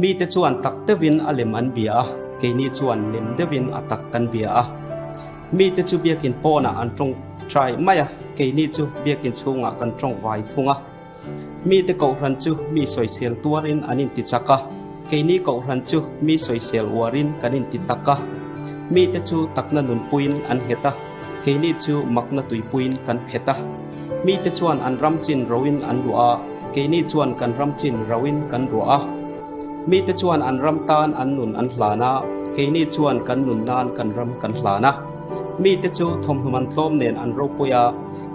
Mite chuan tak deuhin a lem an bia a, keini chuan lem deuhin a tak kan bia a. Mite chu biakin pawnah an tawngtai mai a, keini chu biakin chhungah kan tawngvai thung a. Mite kohhran chu mi sawisel tuarin an inti chak a, keini kohhran chu mi sawisel uarin kan inti tak a. Mite chu takna nunpuiin an nghet a, keini chu makna tuipuiin kan phet a. Mite chuan an ram chin roin an ruah a, keini chuan kan ram chin roin kan ruah a. Mite chuan an ram tan an nun an hlan a, keini chuan kan nun nan kan ram kan hlan a. Mite chu thawmhnaw man tlawm nen an ropui a,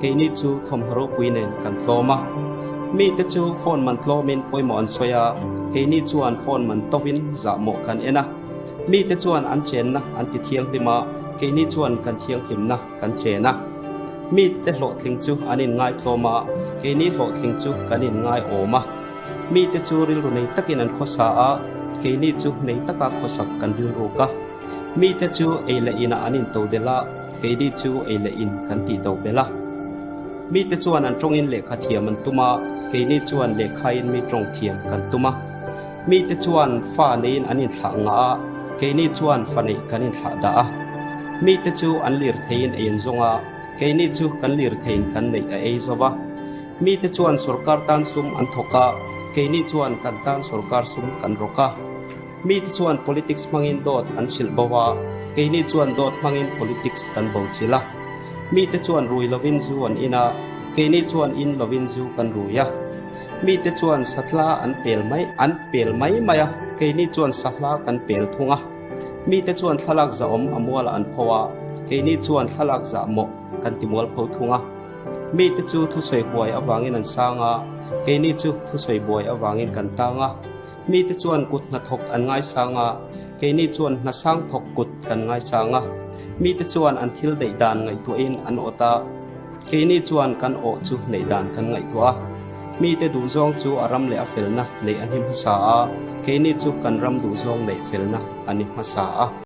keini chu thawmhnaw ropui nen kan tlawm a. Mite chu phone man tlawmin pawimawh an sawi a, keini chuan phone man tovin zahmawh kan en a. Mite chuan an chenna an ti thianghlim a, keini chuan kan thianghlimna kan chen a. Mite hlawhtling chu an inngaitlawm a, keini hlawhtling chu kan inngaiawm a. Mite chu rilru nei takin an khawsa a, keini chu nei taka khawsak kan rilruk a. Mite chu ei leh inah an into delh a, keini chu ei leh in kan tih do belh a. Mite chuan an tawngin lehkha thiam an tum a, keini chuan lehkhain mi tawng thiam kan tum a. Mite chuan fa neiin an inthlah ngah a, keini chuan fa neih kan inthlah dah a. Mite chu an lirtheiin ei an zawng a, keini chu kan lirtheiin kan neih a ei zo va. Mite chuan sorkar tan sum an thawk a, keini chuan kan tan sorkar sum kan rawk a. Mite chuan politics hmangin dawt an chhilh bo a, keini chuan dawt hmangin politics kan bo chilh a. Mite chuan rui lovin zu an in a, keini chuan in lovin zu kan rui a. Mite chuan sahla an pel mai an pel mai mai a, keini chuan sahla kan pel thung a. Mite chuan thlalak zahawm a mualah an pho a, keini chuan thlalak zahmawh kan ti mual pho thung a. Mite chu thusawi huai avangin an sang a, keini chu thusawi buai avangin kan tang a. Mite chuan kut hnathawk an ngaisang a, keini chuan hnasang thawk kut kan ngaisang a. Mite chuan an thil neih dan ngaihtuahin an awt a, keini chuan kan awh chu neih dan kan ngaihtuah a. Mite duhzawng chu a ram leh a felna neih a ni hmasa a, keini chu kan ram duhzawng neih felna a ni hmasa a.